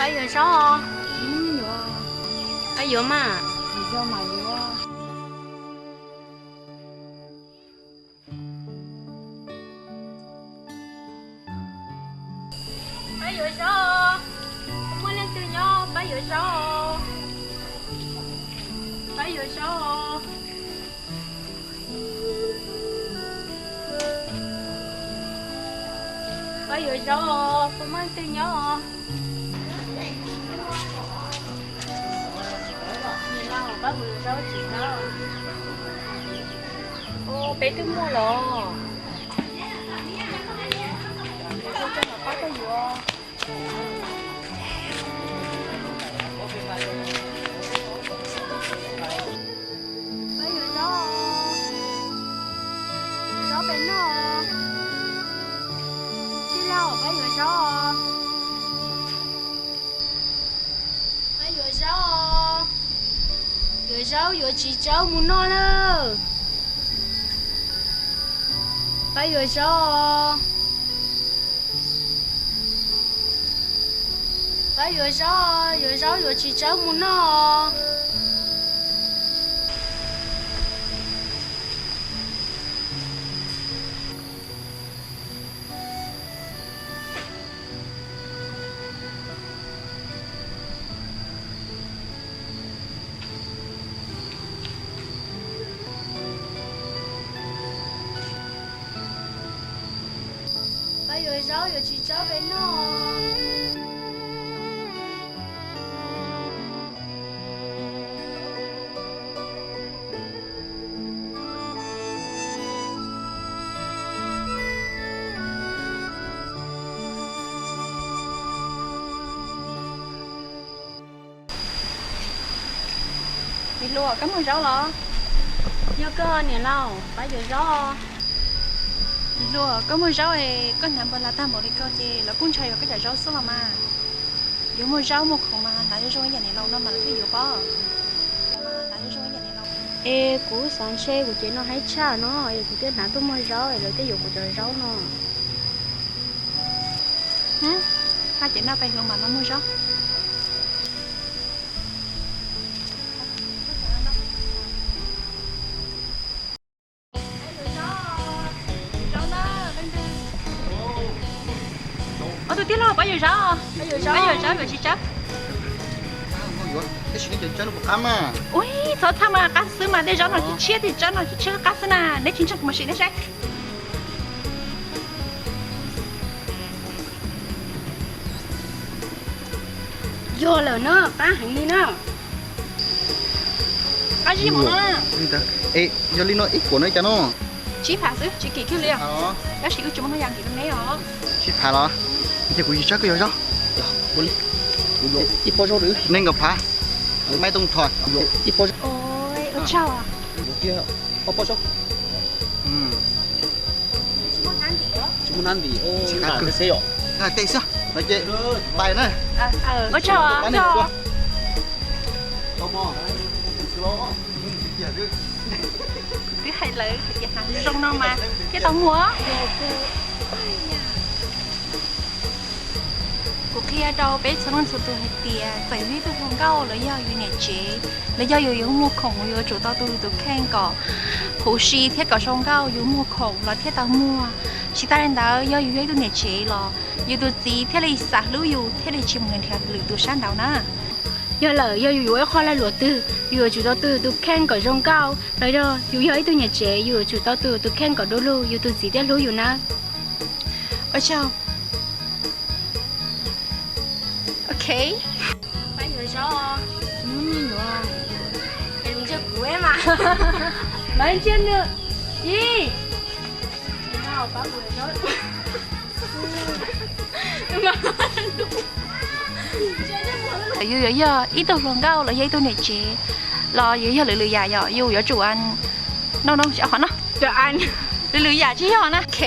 Pab yuav zaub. Pab yuav mas. Pab yuav zaub. Muaj leej twg nyob, pab yuav zaub. Pab yuav zaub. Pab yuav zaub, puas muaj leej twg nyob? Pab yuav zaub tsis tau. Peb twb muaj los. Pab yuav zaub. Pab yuav zaub. Zaub peb noj. Tij laug, pab yuav zaub. Pab yuav zaub. Yuav zaub yuav tsis tsaub mus noj na. Pab yuav zaub. Pab yuav zaub, yuav zaub yuav tsis tsaub mus noj. Pab yuav zaub yuav tsis tsaub peb noj. Lis Hluas, koj muag zaub los? Yog koj niam laus, pab yuav zaub. Lis Hluas, koj muag zaub es koj hnav npawg las tag npaum li ko ces lawv kuj ntshai yog koj cov zaub xwb los mas. Yuav muag zaub muag khoom mas hnav zoo zoo ib yam niam laus no mas lawv thiaj yuav pob. Es kuv xav ntshe kuv cev no haib tshaj no es kuv thiaj hnav tuaj muag zaub es lawv thiaj yuav kuv cov zaub no. Haj ces noj peb hluas mas no muag zaub. Ob tug tij laug, pab yuav zaub, pab yuav zaub yuav tsis tsaub? Ua txhob txhawj mas, qab xwb mas, tej zaub no tshiab tshiab, tej tsaub no tshiab tshiab, qab xwb na, neb tsis ntseeg kuv mam sim nej saib. Yog lawm na, qab heev li na. Qab zib mus no. Yog li no ib kuam no ib cas no? Tsib phav xwb, tsis kim kiag li. Tab sis wb tsis muaj hnub yam nkim rau neb os. Tsib phav los? Ces kuv yog tsaug koj yog zaub. Ib pob zaub, nees nkaum phav. Maiv tooj thom. Ib pob. Ua tsaug. Ob pob zaub. Tsis muaj hnab ntim. Tej xwb no ces pais na. Ua tsaug. Twb hais lawm hais tias hnav zoo no mas thiaj tau muag. Kuv qhia rau peb txhua leej txhua tus hais tias txawm yus ib tug hluas nkauj los yog yus niam tsev, los yog yus yuav muag khoom, yuav tsum tau tu yus tus kheej kom huv si thiab kom zoo nkauj, yus muag khoom los thiaj tau muag. Tsis tas li ntawd, yog yus yog ib tug niam tsev los yus tus txiv thiaj li xav hlub yus, thiaj li tsis mus nrhiav lwm tus sab nraud na. Yog lawm, yog yus yuav ib qho lag luam twg, yus yuav tsum tau tu yus tus kheej kom zoo nkauj, los yog yus yog ib tug niam tsev, yus yuav tsum tau tu yus tus kheej kom du lug, yus tus txiv thiaj hlub yus na. Ua tsaug. Ok. Pab yuav zaub. Yuav. Es ntsia kuv mas. Mas ntsia nws. Ib. Yus yuav yog ib tug hluas nkauj los yog ib tug niam tsev los yus yog lwm lwm yam yom, yus yuav tsum no no qhov no. Lwm lwm yam tsis yog na. Ok.